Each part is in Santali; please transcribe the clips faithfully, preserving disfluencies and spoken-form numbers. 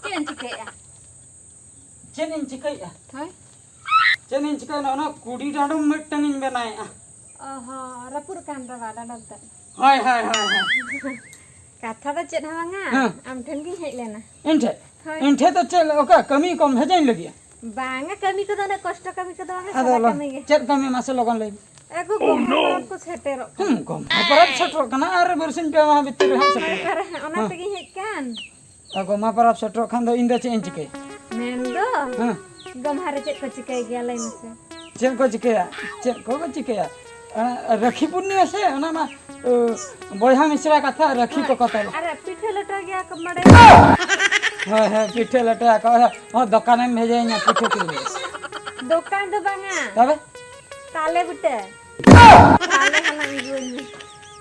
ᱪᱮᱫ ᱮᱢ ᱪᱤᱠᱟᱹᱭᱮᱫᱼᱟ? ᱪᱮᱫ ᱤᱧ ᱪᱤᱠᱟᱹᱭᱮᱫᱼᱟ? ᱦᱳᱭ᱾ ᱪᱮᱫ ᱤᱧ ᱪᱤᱠᱟᱹᱭᱮᱫᱼᱟ? ᱚᱱᱟ ᱠᱩᱰᱤ ᱰᱟᱸᱰᱚᱢ ᱢᱤᱫᱴᱟᱝ ᱤᱧ ᱵᱮᱱᱟᱣᱮᱫᱼᱟ᱾ ᱚ ᱦᱚᱸ, ᱨᱟᱹᱯᱩᱫ ᱟᱠᱟᱱ ᱛᱟᱢᱟ ᱰᱟᱸᱰᱚᱢ ᱛᱮ᱾ ᱦᱳᱭ, ᱦᱳᱭ, ᱦᱳᱭ, ᱦᱳᱭ᱾ ᱠᱟᱛᱷᱟ ᱫᱚ ᱪᱮᱫ ᱦᱚᱸ ᱵᱟᱝᱟ, ᱦᱮᱸ᱾ ᱟᱢ ᱴᱷᱮᱱ ᱜᱤᱧ ᱦᱮᱡ ᱞᱮᱱᱟ᱾ ᱤᱧ ᱴᱷᱮᱱ? ᱦᱳᱭ᱾ ᱤᱧ ᱴᱷᱮᱱ ᱫᱚ ᱪᱮᱫ, ᱚᱠᱟ ᱠᱟᱹᱢᱤ ᱠᱚᱢ ᱵᱷᱮᱡᱟᱧ ᱞᱟᱹᱜᱤᱫ? ᱵᱟᱝᱟ, ᱠᱟᱹᱢᱤ ᱠᱚᱫᱚ ᱩᱱᱟᱹᱜ ᱠᱚᱥᱴᱚ ᱠᱟᱹᱢᱤ ᱠᱚᱫᱚ ᱵᱟᱝᱟ, ᱟᱫᱚ ᱥᱟᱫᱟ ᱞᱚ-, ᱠᱟᱹᱢᱤ ᱜᱮ᱾ ᱪᱮᱫ ᱠᱟᱹᱢᱤ ᱢᱟᱥᱮ ᱞᱚᱜᱚᱱ ᱞᱟᱹᱭ ᱢᱮ? ᱮ ᱜᱚ, ᱜᱚᱢᱦᱟ ᱯᱚᱨᱚᱵᱽ ᱠᱚ ᱥᱮᱴᱮᱨᱚᱜ ᱠᱟᱱᱟ᱾ ᱦᱩᱸ, ᱜᱚᱢᱦᱟ ᱯᱚᱨᱚᱵᱽ ᱥᱮᱴᱮᱨᱚᱜ ᱠᱟᱱᱟ, ᱟᱨ ᱵᱟᱨᱥᱤᱧ ᱯᱮ ᱢᱟᱦᱟ ᱵᱷᱤᱛᱤᱨ ᱨᱮ ᱦᱟᱸᱜ ᱥᱮᱴᱮᱨᱚᱜ ᱠᱟᱱᱟ᱾ ᱚᱠᱟᱨᱮ ᱦᱟᱸᱜ, ᱚᱱᱟ ᱦᱮᱸ᱾ ᱛᱮᱜᱮᱧ ᱦᱮᱡ ᱠᱟᱱ᱾ ᱟᱨ ᱜᱚᱢᱦᱟ ᱯᱚᱨᱚᱵᱽ ᱥᱮᱴᱮᱨᱚᱜ ᱠᱷᱟᱱ ᱫᱚ ᱤᱧ ᱫᱚ ᱪᱮᱫ ᱤᱧ ᱪᱤᱠᱟᱹᱭᱟ? ᱢᱮᱱ ᱫᱚ, ᱦᱮᱸ᱾ ᱜᱚᱢᱦᱟ ᱨᱮ ᱪᱮᱫ ᱠᱚ ᱪᱤᱠᱟᱹᱭ ᱜᱮᱭᱟ ᱞᱟᱹᱭ ᱢᱮᱥᱮ? ᱪᱮᱫ ᱠᱚ ᱪᱤᱠᱟᱹᱭᱟ? ᱪᱮᱫ ᱠᱚ ᱪᱤᱠᱟᱹᱭᱟ? ᱮ, ᱨᱟᱹᱠᱷᱤ ᱯᱩᱨᱱᱤᱢᱟ ᱥᱮ, ᱚᱱᱟ ᱢᱟ, ᱮ, ᱵᱚᱭᱦᱟ ᱢᱤᱥᱨᱟ ᱠᱟᱛᱷᱟ, ᱨᱟᱹᱠᱷᱤ ᱠᱚ ᱠᱚᱛᱚᱞ᱾ ᱟᱨ ᱯᱤᱴᱷᱟᱹ ᱞᱮᱴᱚ ᱜᱮᱭᱟ ᱠᱚ ᱵᱟᱲᱟᱭ? ᱦᱳᱭ, ᱦᱳᱭ, ᱯᱤᱴᱷᱟᱹ ᱞᱮᱴᱚᱭᱟ ᱠᱚ᱾ ᱦᱚᱸ, ᱫᱚᱠᱟᱱᱮᱢ ᱵᱷᱮᱡᱟᱭᱤᱧᱟ ᱯᱤᱴᱷᱟᱹ ᱠᱤᱨᱤᱧ᱾ ᱫᱚᱠᱟᱱ ᱫᱚ ᱵᱟᱝᱟ᱾ ᱛᱚᱵᱮ? ᱛᱟᱞᱮ ᱵᱩᱴᱟᱹ᱾ ᱛᱟᱞᱮ ᱦᱟᱞᱟᱝ ᱟᱹᱜᱩᱣᱟᱹᱧ ᱢᱮ᱾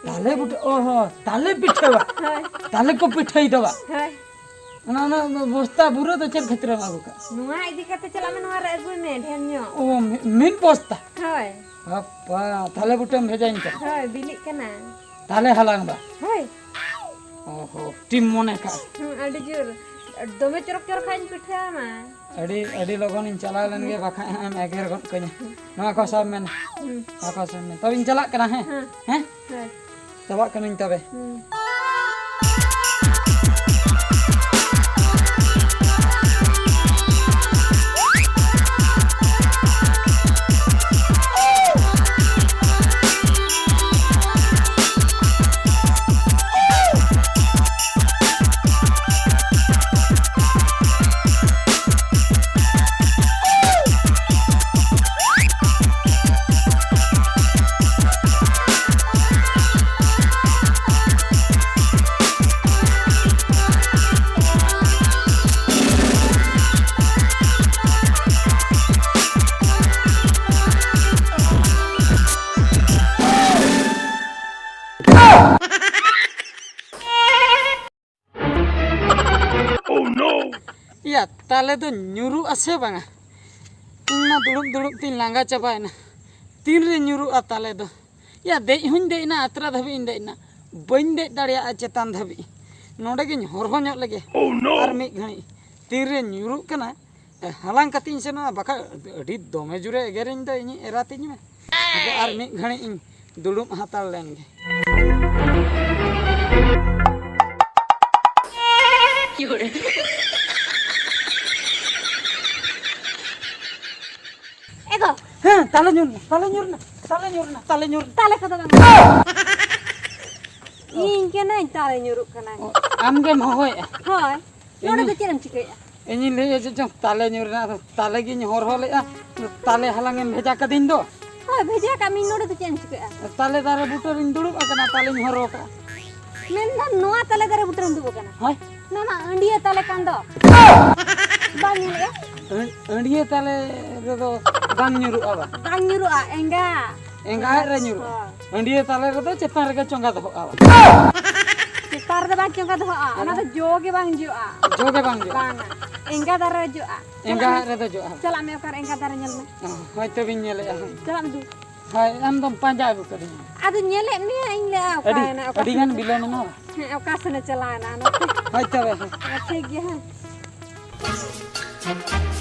ᱛᱟᱞᱮ ᱵᱩᱴᱟᱹ, ᱚ ᱦᱚᱸ, ᱛᱟᱞᱮ ᱯᱤᱴᱷᱟᱹ ᱵᱟ? ᱦᱳᱭ᱾ ᱛᱟᱞᱮ ᱠᱚ ᱯᱤᱴᱷᱟᱹᱭ ᱫᱚ ᱵᱟ? ᱦᱳᱭ᱾ ᱚᱱᱟ, ᱚᱱᱟ ᱵᱚᱥᱛᱟ ᱵᱩᱨᱟᱹ ᱫᱚ ᱪᱮᱫ ᱠᱷᱟᱹᱛᱤᱨᱮᱢ ᱟᱹᱜᱩ ᱠᱟᱜᱼᱟ? ᱱᱚᱣᱟ ᱤᱫᱤ ᱠᱟᱛᱮ ᱪᱟᱞᱟᱜ ᱢᱮ, ᱱᱚᱣᱟ ᱨᱮ ᱟᱹᱜᱩᱭ ᱢᱮ ᱰᱷᱮᱨ ᱧᱚᱜ᱾ ᱚ, ᱢᱤ-, ᱢᱤᱫ ᱵᱚᱥᱛᱟ? ᱦᱳᱭ᱾ ᱵᱟᱯᱟ, ᱛᱟᱞᱮ ᱵᱩᱴᱟᱹᱢ ᱵᱷᱮᱡᱟᱧ ᱠᱟᱱᱟ? ᱦᱳᱭ, ᱵᱤᱞᱤᱜ ᱠᱟᱱᱟ᱾ ᱛᱟᱞᱮ ᱦᱟᱞᱟᱝ ᱫᱚ? ᱦᱳᱭ᱾ ᱚ ᱦᱚᱸ, ᱴᱤᱢ ᱢᱚᱱᱮ ᱠᱟᱜᱼᱟ᱾ ᱦᱩᱸ, ᱟᱹᱰᱤ ᱡᱳᱨ᱾ ᱫᱚᱢᱮ ᱪᱚᱨᱚᱠ ᱪᱚᱨᱚᱠ ᱦᱟᱸᱜ ᱤᱧ ᱯᱤᱴᱷᱟᱹ ᱟᱢᱟ᱾ ᱟᱹᱰᱤ, ᱟᱹᱰᱤ ᱞᱚᱜᱚᱱᱤᱧ ᱪᱟᱞᱟᱣ ᱞᱮᱱ ᱜᱮ, ᱵᱟᱠᱷᱟᱡ ᱦᱟᱸᱜ ᱮᱢ ᱮᱜᱮᱨ ᱜᱚᱫ ᱠᱟᱹᱧᱟ᱾ ᱱᱚᱣᱟ ᱠᱚ ᱥᱟᱵ ᱢᱮ᱾ ᱦᱩᱸ᱾ ᱱᱚᱣᱟ ᱠᱚ ᱥᱟᱵ ᱢᱮ᱾ ᱛᱚᱵᱮᱧ ᱪᱟᱞᱟᱜ ᱠᱟᱱᱟ, ᱦᱮᱸ? ᱦᱮᱸ᱾ ᱦᱮᱸ? ᱦᱳᱭ᱾ ᱪᱟᱵᱟᱜ ᱠᱟᱹᱱᱟᱹᱧ ᱛᱚᱵᱮ᱾ ᱦᱩᱸ᱾ ᱭᱟ, ᱛᱟᱞᱮ ᱫᱚ ᱧᱩᱨᱩᱜ ᱟᱥᱮ ᱵᱟᱝᱟ? ᱤᱧ ᱢᱟ ᱫᱩᱲᱩᱵ ᱫᱩᱲᱩᱵ ᱛᱤᱧ ᱞᱟᱸᱜᱟ ᱪᱟᱵᱟᱭᱮᱱᱟ᱾ ᱛᱤᱱᱨᱮ ᱧᱩᱨᱩᱜᱼᱟ ᱛᱟᱞᱮ ᱫᱚ? ᱭᱟ, ᱫᱮᱡ ᱦᱚᱸᱧ ᱫᱮᱡ ᱮᱱᱟ, ᱟᱛᱨᱟ ᱫᱷᱟᱹᱵᱤᱡ ᱤᱧ ᱫᱮᱡ ᱮᱱᱟ, ᱵᱟᱹᱧ ᱫᱮᱡ ᱫᱟᱲᱮᱭᱟᱜᱼᱟ ᱪᱮᱛᱟᱱ ᱫᱷᱟᱹᱵᱤᱡ᱾ ᱱᱚᱰᱮ ᱜᱤᱧ ᱦᱚᱨᱦᱚ ᱧᱚᱜ ᱞᱮᱜᱮ᱾ ᱟᱨ ᱢᱤᱫ ᱜᱷᱟᱹᱲᱤᱡ ᱛᱤᱨᱮ ᱧᱩᱨᱩᱜ ᱠᱟᱱᱟ, ᱦᱟᱞᱟᱝ ᱠᱟᱛᱮᱧ ᱥᱮᱱᱚᱜᱼᱟ, ᱵᱟᱠᱷᱟᱡ ᱟᱹᱰᱤ ᱫᱚᱢᱮ ᱡᱳᱨᱮ ᱮᱜᱮᱨᱤᱧ ᱫᱚ ᱤᱧᱤᱡ ᱮᱨᱟ ᱛᱤᱧ ᱢᱟ᱾ ᱟᱫᱚ ᱟᱨ ᱢᱤᱫ ᱜᱷᱟᱹᱲᱤᱡ ᱤᱧ ᱫᱩᱲᱩᱵ ᱦᱟᱛᱟᱲ ᱞᱮᱱ ᱜᱮ᱾ ᱮ ᱜᱚ᱾ ᱦᱮᱸ, ᱛᱟᱞᱮ ᱧᱩᱨ ᱱᱟ, ᱛᱟᱞᱮ ᱧᱩᱨ ᱱᱟ, ᱛᱟᱞᱮ ᱧᱩᱨ ᱱᱟ, ᱛᱟᱞᱮ ᱧᱩᱨ ᱱᱟ᱾ ᱛᱟᱞᱮ ᱠᱚᱫᱚ ᱵᱟᱝ᱾ ᱤᱧ ᱠᱟᱹᱱᱟᱹᱧ ᱛᱟᱞᱮ ᱧᱩᱨᱩᱜ ᱠᱟᱱᱟ᱾ ᱚ, ᱟᱢ ᱜᱮᱢ ᱦᱚᱦᱚᱭᱮᱜᱼᱟ? ᱦᱳᱭ᱾ ᱱᱚᱰᱮ ᱤᱧ ᱫᱚ ᱪᱮᱫ ᱮᱢ ᱪᱤᱠᱟᱹᱭᱮᱜᱼᱟ? ᱤᱧᱤᱧ ᱞᱟᱹᱭᱮᱜᱼᱟ ᱡᱮ ᱪᱚᱝ ᱛᱟᱞᱮ ᱧᱩᱨ ᱨᱮᱱᱟᱜ, ᱟᱫᱚ ᱛᱟᱞᱮ ᱜᱤᱧ ᱦᱚᱨᱦᱚ ᱞᱮᱜᱼᱟ, ᱛᱟᱞᱮ ᱦᱟᱞᱟᱝ ᱮᱢ ᱵᱷᱮᱡᱟ ᱠᱟᱹᱫᱤᱧ ᱫᱚ᱾ ᱦᱳᱭ, ᱵᱷᱮᱡᱟ ᱠᱟᱜ ᱢᱤᱧ, ᱱᱚᱰᱮ ᱫᱚ ᱪᱮᱫ ᱮᱢ ᱪᱤᱠᱟᱹᱭᱮᱜᱼᱟ? ᱛᱟᱞᱮ ᱫᱟᱨᱮ ᱵᱩᱴᱟᱹ ᱨᱤᱧ ᱫᱩᱲᱩᱵ ᱟᱠᱟᱱᱟ, ᱛᱟᱞᱮᱧ ᱦᱚᱨᱦᱚ ᱠᱟᱜᱼᱟ᱾ ᱢᱮᱱᱫᱟᱢ ᱱᱚᱣᱟ ᱛᱟᱞᱮ ᱫᱟᱨᱮ ᱵᱩᱴᱟᱹ ᱨᱮᱢ ᱫᱩᱲᱩᱵ ᱟᱠᱟᱱᱟ? ᱦᱳᱭ᱾ ᱱᱚᱣᱟ ᱢᱟ ᱟᱹᱰᱤᱭᱟᱹ ᱛᱟᱞᱮ ᱠᱟᱱ ᱫᱚ᱾ ᱵᱟᱢ ᱧᱮᱞᱮᱜᱼᱟ? ᱟᱹ-, ᱟᱹᱰᱤᱭᱟᱹ ᱛᱟᱞᱮ ᱨᱮᱫᱚ ᱵᱟᱝ ᱧᱩᱨᱩᱜᱼᱟ ᱵᱟ? ᱵᱟᱝ ᱧᱩᱨᱩᱜᱼᱟ, ᱮᱸᱜᱟ᱾ ᱮᱸᱜᱟ ᱨᱮ ᱧᱩᱨᱩᱜᱼᱟ᱾ ᱦᱳᱭ᱾ ᱟᱹᱰᱤᱭᱟᱹ ᱛᱟᱞᱮ ᱨᱮᱫᱚ ᱪᱮᱛᱟᱱ ᱨᱮᱜᱮ ᱪᱚᱸᱜᱟ ᱫᱚᱦᱚᱜᱼᱟ ᱵᱟ? ᱪᱮᱛᱟᱱ ᱨᱮᱫᱚ ᱵᱟᱝ ᱪᱚᱸᱜᱟ ᱫᱚᱦᱚᱜᱼᱟ, ᱚᱱᱟ ᱫᱚ ᱡᱚ ᱜᱮ ᱵᱟᱝ ᱡᱚᱜᱼᱟ᱾ ᱡᱚ ᱜᱮ ᱵᱟᱝ ᱡᱚᱜᱼᱟ? ᱵᱟᱝᱟ, ᱮᱸᱜᱟ ᱫᱟᱨᱮ ᱨᱮ ᱡᱚᱜᱼᱟ᱾ ᱮᱸᱜᱟ ᱪᱟᱞᱟᱜ ᱢᱮ᱾ ᱨᱮᱫᱚ ᱡᱚᱜᱼᱟ᱾ ᱪᱟᱞᱟᱜ ᱢᱮ, ᱚᱠᱟᱨᱮ ᱮᱸᱜᱟ ᱫᱟᱨᱮ ᱧᱮᱞ ᱢᱮ᱾ ᱚ, ᱦᱳᱭ, ᱛᱚᱵᱮᱧ ᱧᱮᱞᱮᱜᱼᱟ ᱦᱟᱸᱜ᱾ ᱪᱟᱞᱟᱜ ᱢᱮ ᱫᱩ᱾ ᱦᱳᱭ, ᱟᱢ ᱫᱚᱢ ᱯᱟᱸᱡᱟ ᱟᱹᱜᱩ ᱠᱟᱹᱫᱤᱧᱟ᱾ ᱟᱫᱚ ᱧᱮᱞᱮᱫ ᱢᱮᱭᱟ ᱤᱧ ᱞᱮ ᱟᱹᱰᱤ, ᱚᱠᱟᱭᱮᱱᱟ, ᱚᱠᱟ ᱟᱹᱰᱤ ᱜᱟᱱ ᱥᱮᱱ ᱵᱤᱞᱚᱢ ᱮᱱᱟ᱾ ᱦᱮᱸ, ᱚᱠᱟ ᱥᱮᱱᱮ ᱪᱟᱞᱟᱣᱮᱱᱟ ᱚᱱᱟᱛᱮ᱾ ᱦᱳᱭ ᱛᱚᱵᱮ, ᱦᱮᱸ᱾ ᱦᱮᱸ, ᱴᱷᱤᱠ ᱜᱮᱭᱟ, ᱦᱮᱸ᱾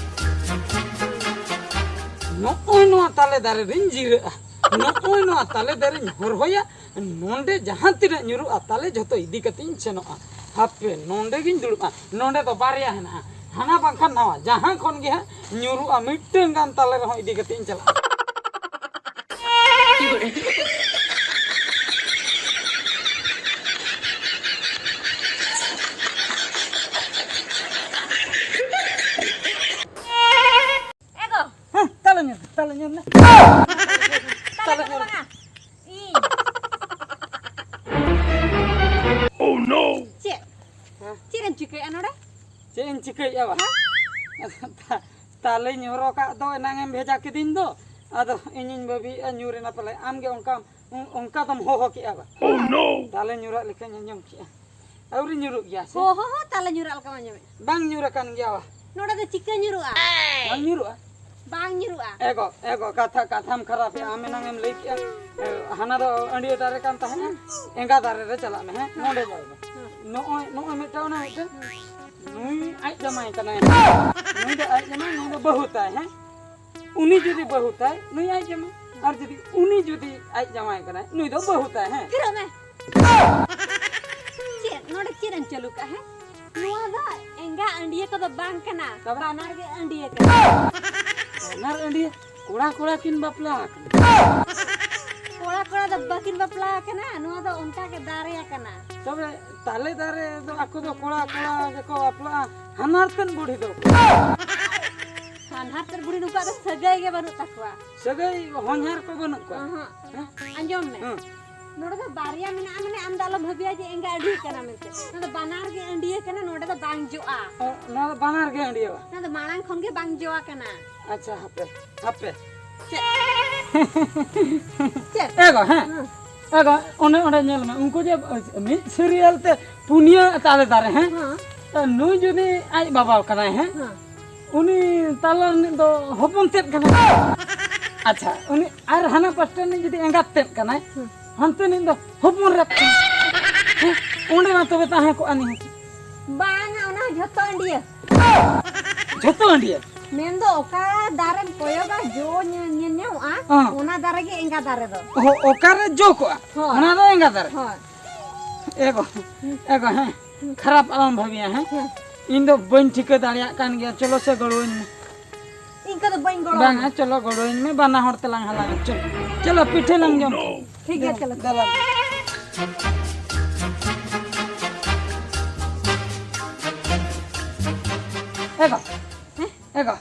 ᱱᱚᱜᱼᱚᱭ ᱱᱚᱣᱟ ᱛᱟᱞᱮ ᱫᱟᱨᱮ ᱨᱤᱧ ᱡᱤᱨᱟᱹᱜᱼᱟ, ᱱᱚᱜᱼᱚᱭ ᱱᱚᱣᱟ ᱛᱟᱞᱮ ᱫᱟᱨᱮᱧ ᱦᱚᱨᱦᱚᱭᱟ, ᱱᱚᱸᱰᱮ ᱡᱟᱦᱟᱸ ᱛᱤᱱᱟᱹᱜ ᱧᱩᱨᱩᱜᱼᱟ ᱛᱟᱞᱮ ᱡᱷᱚᱛᱚ ᱤᱫᱤ ᱠᱟᱛᱮᱧ ᱥᱮᱱᱚᱜᱼᱟ᱾ ᱦᱟᱯᱮ, ᱱᱚᱸᱰᱮ ᱜᱤᱧ ᱫᱩᱲᱩᱵᱼᱟ, ᱱᱚᱸᱰᱮ ᱫᱚ ᱵᱟᱨᱭᱟ ᱦᱮᱱᱟᱜᱼᱟ, ᱦᱟᱱᱟ ᱵᱟᱝᱠᱷᱟᱱ ᱱᱟᱣᱟ, ᱡᱟᱦᱟᱸ ᱠᱷᱚᱱ ᱜᱮ ᱦᱟᱸᱜ ᱧᱩᱨᱩᱜᱼᱟ ᱢᱤᱫᱴᱟᱹᱝ ᱜᱟᱱ ᱛᱟᱞᱮ ᱨᱮᱦᱚᱸ ᱤᱫᱤ ᱠᱟᱛᱮᱧ ᱪᱟᱞᱟᱜᱼᱟ᱾ ᱮ ᱜᱚ᱾ ᱦᱮᱸ, ᱛᱟᱞᱮ ᱧᱩᱨ, ᱛᱟᱞᱮ ᱧᱩᱨ ᱱᱟ᱾ ᱛᱟᱞᱮ ᱛᱟᱞᱮ ᱠᱚᱫᱚ ᱧᱩᱨ᱾ ᱵᱟᱝᱟ᱾ ᱤᱧ᱾ Oh no! ᱪᱮᱫ? ᱦᱮᱸ? ᱪᱮᱫ ᱮᱢ ᱪᱤᱠᱟᱹᱭᱮᱫᱼᱟ ᱱᱚᱰᱮ? ᱪᱮᱫ ᱤᱧ ᱪᱤᱠᱟᱹᱭᱮᱫᱼᱟ ᱵᱟ? ᱦᱮᱸ? ᱛᱟᱞᱮᱧ ᱦᱚᱨᱚ ᱠᱟᱜ ᱫᱚ ᱮᱱᱟᱝ ᱮᱢ ᱵᱷᱮᱡᱟ ᱠᱤᱫᱤᱧ ᱫᱚ, ᱟᱫᱚ ᱤᱧᱤᱧ ᱵᱷᱟᱹᱵᱤᱭᱮᱫᱼᱟ ᱧᱩᱨ ᱮᱱᱟ ᱯᱟᱞᱮ᱾ ᱟᱢ ᱜᱮ ᱚᱱᱠᱟᱢ, ᱚᱱᱠᱟ ᱫᱚᱢ ᱦᱚᱦᱚ ᱠᱮᱫᱼᱟ ᱵᱟ? Oh no! ᱛᱟᱞᱮ ᱧᱩᱨᱟᱜ ᱞᱮᱠᱟᱧ ᱟᱸᱡᱚᱢ ᱠᱮᱫᱼᱟ᱾ ᱟᱹᱣᱨᱤ ᱧᱩᱨᱩᱜ ᱜᱮᱭᱟ ᱥᱮ? ᱦᱚᱦᱚ ᱦᱚᱸ ᱛᱟᱞᱮ ᱧᱩᱨᱟᱜ ᱞᱮᱠᱟᱢ ᱟᱸᱡᱚᱢᱮᱫ᱾ ᱵᱟᱝ ᱧᱩᱨ ᱟᱠᱟᱱ ᱜᱮᱭᱟ ᱵᱟ? ᱱᱚᱰᱮ ᱫᱚ ᱪᱤᱠᱟᱹ ᱧᱩᱨᱩᱜᱼᱟ? ᱵᱟᱝ ᱧᱩᱨᱩᱜᱼᱟ? ᱵᱟᱝ ᱧᱩᱨᱩᱜᱼᱟ᱾ ᱮ ᱜᱚ, ᱮ ᱜᱚ, ᱠᱟᱛᱷᱟ, ᱠᱟᱛᱷᱟᱢ ᱠᱷᱟᱨᱟᱯᱮᱜᱼᱟ᱾ ᱟᱢ ᱮᱱᱟᱝ ᱮᱢ ᱞᱟᱹᱭ ᱠᱮᱜᱼᱟ, ᱮ, ᱦᱟᱱᱟ ᱫᱚ ᱟᱹᱰᱤᱭᱟᱹ ᱫᱟᱨᱮ ᱠᱟᱱ ᱛᱟᱦᱮᱸᱫᱼᱟ, ᱮᱸᱜᱟ ᱫᱟᱨᱮ ᱨᱮ ᱪᱟᱞᱟᱜ ᱢᱮ, ᱦᱮᱸ? ᱱᱚᱰᱮ ᱵᱟᱭ ᱵᱟ᱾ ᱦᱮᱸ᱾ ᱱᱚᱜᱼᱚᱭ, ᱱᱚᱜᱼᱚᱭ ᱢᱤᱫᱴᱟᱝ, ᱚᱱᱟ ᱢᱤᱫᱴᱟᱝ᱾ ᱱᱩᱭ ᱟᱡ ᱡᱟᱢᱟᱭ ᱠᱟᱱᱟᱭ᱾ ᱱᱩᱭ ᱫᱚ ᱟᱡ ᱡᱟᱢᱟᱭ, ᱱᱩᱭ ᱫᱚ ᱵᱟᱹᱦᱩ ᱛᱟᱭ, ᱦᱮᱸ? ᱩᱱᱤ ᱡᱩᱫᱤ ᱵᱟᱹᱦᱩ ᱛᱟᱭ, ᱱᱩᱭ ᱟᱡ ᱡᱟᱢᱟᱭ᱾ ᱟᱨ ᱡᱩᱫᱤ ᱩᱱᱤ ᱡᱩᱫᱤ ᱟᱡ ᱡᱟᱢᱟᱭ ᱠᱟᱱᱟᱭ, ᱱᱩᱭ ᱫᱚ ᱵᱟᱹᱦᱩ ᱛᱟᱭ, ᱦᱮᱸ? ᱛᱷᱤᱨᱚᱜ ᱢᱮ᱾ ᱪᱮᱫ? ᱱᱚᱰᱮ ᱪᱮᱫ ᱮᱢ ᱪᱟᱹᱞᱩ ᱠᱟᱜᱼᱟ, ᱦᱮᱸ? ᱱᱚᱣᱟ ᱫᱚ ᱮᱸᱜᱟ ᱟᱹᱰᱤᱭᱟᱹ ᱠᱚᱫᱚ ᱵᱟᱝ ᱠᱟᱱᱟ᱾ ᱛᱚᱵᱮ? ᱵᱟᱱᱟᱨ ᱜᱮ ᱟᱹᱰᱤᱭᱟᱹ ᱠᱟᱱᱟ᱾ ᱵᱟᱱᱟᱨ ᱟᱹᱰᱤᱭᱟᱹ? ᱠᱚᱲᱟ ᱠᱚᱲᱟ ᱠᱤᱱ ᱵᱟᱯᱞᱟ ᱟᱠᱟᱱᱟ᱾ ᱠᱚᱲᱟ ᱠᱚᱲᱟ ᱫᱚ ᱵᱟᱹᱠᱤᱱ ᱵᱟᱯᱞᱟ ᱟᱠᱟᱱᱟ, ᱱᱚᱣᱟ ᱫᱚ ᱚᱱᱠᱟ ᱜᱮ ᱫᱟᱨᱮ ᱟᱠᱟᱱᱟ᱾ ᱛᱚᱵᱮ ᱛᱟᱞᱮ ᱫᱟᱨᱮ ᱫᱚ ᱟᱠᱚ ᱫᱚ ᱠᱚᱲᱟ ᱠᱚᱲᱟ ᱜᱮᱠᱚ ᱵᱟᱯᱞᱟᱜᱼᱟ, ᱦᱟᱱᱦᱟᱨ ᱛᱮᱱ ᱵᱩᱲᱦᱤ ᱫᱚ? ᱦᱟᱱᱦᱟᱨ ᱛᱮᱱ ᱵᱩᱲᱦᱤ ᱱᱩᱠᱩᱣᱟᱜ ᱫᱚ ᱥᱟᱹᱜᱟᱹᱭ ᱜᱮ ᱵᱟᱹᱱᱩᱜ ᱛᱟᱠᱚᱣᱟ᱾ ᱥᱟᱹᱜᱟᱹᱭ ᱦᱚᱧᱦᱟᱨ ᱠᱚ ᱵᱟᱹᱱᱩᱜ ᱠᱚᱣᱟ? ᱚᱦᱚᱸ᱾ ᱦᱮᱸ? ᱟᱸᱡᱚᱢ ᱢᱮ᱾ ᱦᱮᱸ᱾ ᱱᱚᱰᱮ ᱫᱚ ᱵᱟᱨᱭᱟ ᱢᱮᱱᱟᱜᱼᱟ, ᱢᱟᱱᱮ ᱟᱢ ᱫᱚ ᱟᱞᱚᱢ ᱵᱷᱟᱹᱵᱤᱭᱟ ᱡᱮ ᱮᱸᱜᱟ ᱟᱹᱰᱤᱭᱟᱹ ᱠᱟᱱᱟ ᱢᱮᱱᱛᱮ᱾ ᱱᱚᱰᱮ ᱵᱟᱱᱟᱨ ᱜᱮ ᱟᱹᱰᱤᱭᱟᱹ ᱠᱟᱱᱟ, ᱱᱚᱰᱮ ᱫᱚ ᱵᱟᱝ ᱡᱚᱜᱼᱟ᱾ ᱚ, ᱱᱚᱣᱟ ᱫᱚ ᱵᱟᱱᱟᱨ ᱜᱮ ᱟᱹᱰᱤᱭᱟᱹ ᱵᱟ? ᱱᱚᱣᱟ ᱫᱚ ᱢᱟᱲᱟᱝ ᱠᱷᱚᱱ ᱜᱮ ᱵᱟᱝ ᱡᱚ ᱟᱠᱟᱱᱟ᱾ ᱟᱪᱪᱷᱟ, ᱦᱟᱯᱮ, ᱦᱟᱯᱮ᱾ ᱪᱮᱫ? ᱪᱮᱫ? ᱮ ᱜᱚ, ᱦᱮᱸ᱾ ᱦᱮᱸ᱾ ᱮ ᱜᱚ, ᱚᱱᱮ ᱚᱸᱰᱮ ᱧᱮᱞ ᱢᱮ, ᱩᱱᱠᱩ ᱡᱮ ᱢᱤᱫ serial ᱛᱮ ᱯᱩᱱᱭᱟᱹ ᱛᱟᱞᱮ ᱫᱟᱨᱮ, ᱦᱮᱸ? ᱦᱮᱸ᱾ ᱱᱩᱭ ᱡᱩᱫᱤ ᱟᱡ ᱵᱟᱵᱟ ᱠᱟᱱᱟᱭ, ᱦᱮᱸ? ᱦᱮᱸ᱾ ᱩᱱᱤ ᱛᱟᱞᱟ ᱨᱤᱱᱤᱡ ᱫᱚ ᱦᱚᱯᱚᱱ ᱛᱮᱫ ᱠᱟᱱᱟᱭ᱾ ᱟᱪᱪᱷᱟ, ᱩᱱᱤ ᱟᱨ ᱦᱟᱱᱟ ᱯᱟᱥᱴᱟ ᱨᱤᱱᱤᱡ ᱡᱩᱫᱤ ᱮᱸᱜᱟᱛ ᱛᱮᱫ ᱠᱟᱱᱟᱭ, ᱦᱮᱸ᱾ ᱦᱟᱱᱛᱮ ᱨᱤᱱᱤᱡ ᱫᱚ ᱦᱚᱯᱚᱱ ᱨᱮᱫ ᱠᱟᱱᱟᱭ᱾ ᱦᱮᱸ, ᱚᱸᱰᱮ ᱢᱟ ᱛᱚᱵᱮ ᱛᱟᱦᱮᱸ ᱠᱚᱜᱼᱟ ᱱᱤᱦᱟᱹᱛ᱾ ᱵᱟᱝᱟ, ᱚᱱᱟ ᱦᱚᱸ ᱡᱷᱚᱛᱚ ᱟᱹᱰᱤᱭᱟᱹ᱾ ᱡᱷᱚᱛᱚ ᱟᱹᱰᱤᱭᱟᱹ? ᱢᱮᱱᱫᱚ ᱚᱠᱟ ᱫᱟᱨᱮᱢ ᱠᱚᱭᱚᱜᱟ, ᱡᱚ ᱧᱮ-, ᱧᱮᱞ ᱧᱟᱢᱚᱜᱼᱟ, ᱦᱮᱸ᱾ ᱚᱱᱟ ᱫᱟᱨᱮ ᱜᱮ ᱮᱸᱜᱟ ᱫᱟᱨᱮ ᱫᱚ᱾ ᱚᱦᱚ, ᱚᱠᱟᱨᱮ ᱡᱚ ᱠᱚᱜᱼᱟ, ᱦᱳᱭ᱾ ᱚᱱᱟ ᱫᱚ ᱮᱸᱜᱟ ᱫᱟᱨᱮ᱾ ᱦᱳᱭ᱾ ᱮ ᱜᱚ, ᱮ ᱜᱚ, ᱦᱮᱸ, ᱠᱷᱟᱨᱟᱯ ᱟᱞᱚᱢ ᱵᱷᱟᱹᱵᱤᱭᱟ, ᱦᱮᱸ? ᱦᱮᱸ᱾ ᱤᱧ ᱫᱚ ᱵᱟᱹᱧ ᱴᱷᱤᱠᱟᱹ ᱫᱟᱲᱮᱭᱟᱜ ᱠᱟᱱ ᱜᱮᱭᱟ, ᱪᱚᱞᱚ ᱥᱮ ᱜᱚᱲᱚᱣᱟᱹᱧ ᱢᱮ᱾ ᱤᱧ ᱠᱚᱫᱚ ᱵᱟᱹᱧ ᱜᱚᱲᱚ ᱵᱟᱝᱟ, ᱟᱢᱟ᱾ ᱪᱚᱞᱚ ᱜᱚᱲᱚᱣᱟᱹᱧ ᱢᱮ, ᱵᱟᱱᱟ ᱦᱚᱲ ᱛᱮᱞᱟᱝ ᱦᱟᱞᱟᱝᱟ, ᱪᱚᱞᱚ᱾ ᱪᱚᱞᱚ, ᱯᱤᱴᱷᱟᱹ ᱞᱟᱝ ᱡᱚᱢ᱾ ᱴᱷᱤᱠ ᱜᱮᱭᱟ, ᱪᱚᱞᱚ᱾ ᱫᱮᱞᱟ᱾ ᱮ ᱜᱚ, ᱦᱮᱸ? ᱮ ᱜᱚ,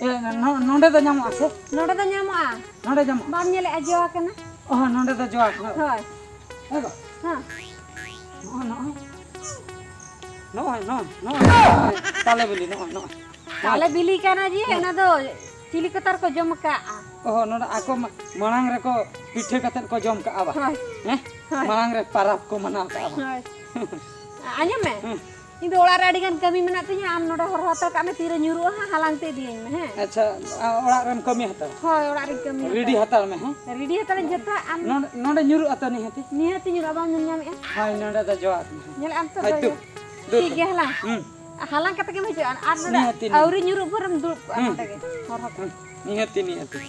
ᱮ, ᱱᱚ-, ᱱᱚᱰᱮ ᱫᱚ ᱧᱟᱢᱚᱜᱼᱟ ᱥᱮ? ᱱᱚᱰᱮ ᱫᱚ ᱧᱟᱢᱚᱜᱼᱟ᱾ ᱱᱚᱰᱮ ᱧᱟᱢᱚᱜᱼᱟ? ᱵᱟᱢ ᱧᱮᱞᱮᱜᱼᱟ, ᱡᱚ ᱟᱠᱟᱱᱟ? ᱚ, ᱱᱚᱰᱮ ᱫᱚ ᱡᱚ ᱟᱠᱟᱱᱟ᱾ ᱦᱳᱭ᱾ ᱮ ᱜᱚ᱾ ᱦᱮᱸ᱾ ᱱᱚᱜᱼᱚᱭ, ᱱᱚᱜᱼᱚᱭ᱾ ᱱᱚᱜᱼᱚᱭ, ᱱᱚᱜᱼᱚᱭ, ᱱᱚᱜᱼᱚᱭ, ᱱᱚᱜᱼᱚᱭ᱾ ᱛᱟᱞᱮ ᱵᱤᱞᱤ, ᱱᱚᱜᱼᱚᱭ, ᱱᱚᱜᱼᱚᱭ᱾ ᱛᱟᱞᱮ ᱵᱤᱞᱤ ᱠᱟᱱᱟ ᱡᱮ, ᱦᱮᱸ᱾ ᱚᱱᱟ ᱫᱚ ᱪᱤᱞᱤ ᱠᱚ ᱛᱟᱨ ᱠᱚ ᱡᱚᱢ ᱟᱠᱟᱜᱼᱟ? ᱚ, ᱱᱚᱰᱮ ᱟᱠᱚ ᱢᱟ-, ᱢᱟᱲᱟᱝ ᱨᱮᱠᱚ ᱯᱤᱴᱷᱟᱹ ᱠᱟᱛᱮᱫ ᱠᱚ ᱡᱚᱢ ᱠᱟᱜᱼᱟ ᱵᱟ? ᱦᱳᱭ᱾ ᱦᱮᱸ? ᱦᱳᱭ᱾ ᱢᱟᱲᱟᱝ ᱨᱮ ᱯᱟᱨᱟᱵᱽ ᱠᱚ ᱢᱟᱱᱟᱣ ᱠᱟᱜᱼᱟ ᱵᱟ? ᱦᱳᱭ᱾ ᱟᱸᱡᱚᱢ ᱢᱮ᱾ ᱦᱮᱸ᱾ ᱤᱧ ᱫᱚ ᱚᱲᱟᱜ ᱨᱮ ᱟᱹᱰᱤ ᱜᱟᱱ ᱠᱟᱹᱢᱤ ᱢᱮᱱᱟᱜ ᱛᱤᱧᱟ, ᱟᱢ ᱱᱚᱰᱮ ᱦᱚᱨᱦᱚ ᱦᱟᱛᱟᱲ ᱠᱟᱜ ᱢᱮ, ᱛᱤᱨᱮ ᱧᱩᱨᱩᱜᱼᱟ ᱦᱟᱸᱜ ᱦᱟᱞᱟᱝ ᱛᱮ ᱤᱫᱤᱭᱟᱹᱧ ᱢᱮ, ᱦᱮᱸ? ᱟᱪᱪᱷᱟ, ᱟ, ᱚᱲᱟᱜ ᱨᱮᱢ ᱠᱟᱹᱢᱤ ᱦᱟᱛᱟᱲᱟ? ᱦᱳᱭ, ᱚᱲᱟᱜ ᱨᱮᱧ ᱠᱟᱹᱢᱤ ᱨᱮᱰᱤ ᱦᱟᱛᱟᱲᱟ᱾ ᱦᱟᱛᱟᱲ ᱢᱮ, ᱦᱮᱸ? ᱨᱮᱰᱤ ᱦᱟᱛᱟᱲᱟᱹᱧ ᱡᱚᱛᱚ, ᱟᱢ ᱱᱚᱰᱮ, ᱱᱚᱰᱮ ᱧᱩᱨᱩᱜᱼᱟ ᱛᱚ ᱱᱤᱦᱟᱹᱛᱤ? ᱱᱤᱦᱟᱹᱛᱤ ᱧᱩᱨᱩᱜᱼᱟ, ᱵᱟᱢ ᱧᱮᱞ ᱧᱟᱢᱮᱜᱼᱟ? ᱦᱳᱭ, ᱱᱚᱰᱮ ᱫᱚ ᱡᱚᱣᱟᱜ ᱠᱟᱱᱟ᱾ ᱧᱮᱞᱮᱜ ᱟᱢ ᱛᱚ, ᱦᱳᱭ, ᱦᱳᱭ᱾ ᱫᱩ, ᱫᱩ᱾ ᱴᱷᱤᱠ ᱜᱮᱭᱟ, ᱦᱟᱞᱟᱝ᱾ ᱦᱩᱸ᱾ ᱦᱟᱞᱟᱝ ᱠᱟᱛᱮ ᱜᱮᱢ ᱦᱤᱡᱩᱜᱼᱟ, ᱟᱨ ᱱᱚᱰᱮ ᱱᱤᱦᱟᱹᱛᱤ, ᱱᱤᱦᱟᱹᱛᱤ᱾ ᱟᱹᱣᱨᱤ ᱧᱩᱨᱩᱜ ᱵᱷᱳᱨᱮᱢ ᱫᱩᱲᱩᱵ ᱠᱚᱜᱼᱟ ᱦᱩᱸ᱾ ᱱᱚᱰᱮ ᱜᱮ, ᱦᱚᱨᱦᱚ ᱠᱟᱜ᱾ ᱦᱩᱸ, ᱱᱤᱦᱟᱹᱛᱤ, ᱱᱤᱦᱟᱹᱛᱤ᱾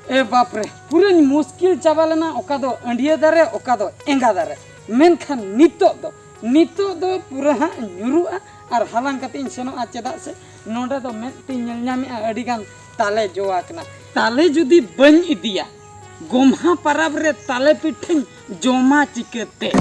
ᱮ ᱵᱟᱯ ᱨᱮ, ᱯᱩᱨᱟᱹᱧ ᱢᱩᱥᱠᱤᱞ ᱪᱟᱵᱟ ᱞᱮᱱᱟ, ᱚᱠᱟ ᱫᱚ ᱟᱹᱸᱰᱤᱭᱟᱹ ᱫᱟᱨᱮ, ᱚᱠᱟ ᱫᱚ ᱮᱸᱜᱟ ᱫᱟᱨᱮ᱾ ᱢᱮᱱᱠᱷᱟᱱ ᱱᱤᱛᱚᱜ ᱫᱚ, ᱱᱤᱛᱚᱜ ᱫᱚ ᱯᱩᱨᱟᱹ ᱦᱟᱸᱜ ᱧᱩᱨᱩᱜᱼᱟ ᱟᱨ ᱦᱟᱞᱟᱝ ᱠᱟᱛᱮ ᱤᱧ ᱥᱮᱱᱚᱜᱼᱟ, ᱪᱮᱫᱟᱜ ᱥᱮ ᱱᱚᱰᱮ ᱫᱚ ᱢᱮᱫ ᱛᱤᱧ ᱧᱮᱞ ᱧᱟᱢᱮᱜᱼᱟ, ᱟᱹᱰᱤ ᱜᱟᱱ ᱛᱟᱞᱮ ᱡᱚ ᱟᱠᱟᱱᱟ᱾ ᱛᱟᱞᱮ ᱡᱩᱫᱤ ᱵᱟᱹᱧ ᱤᱫᱤᱭᱟ, ᱜᱚᱢᱦᱟ ᱯᱟᱨᱟᱵᱽ ᱨᱮ ᱛᱟᱞᱮ ᱯᱤᱴᱷᱟᱹᱧ ᱡᱚᱢᱟ ᱪᱤᱠᱟᱹᱛᱮ?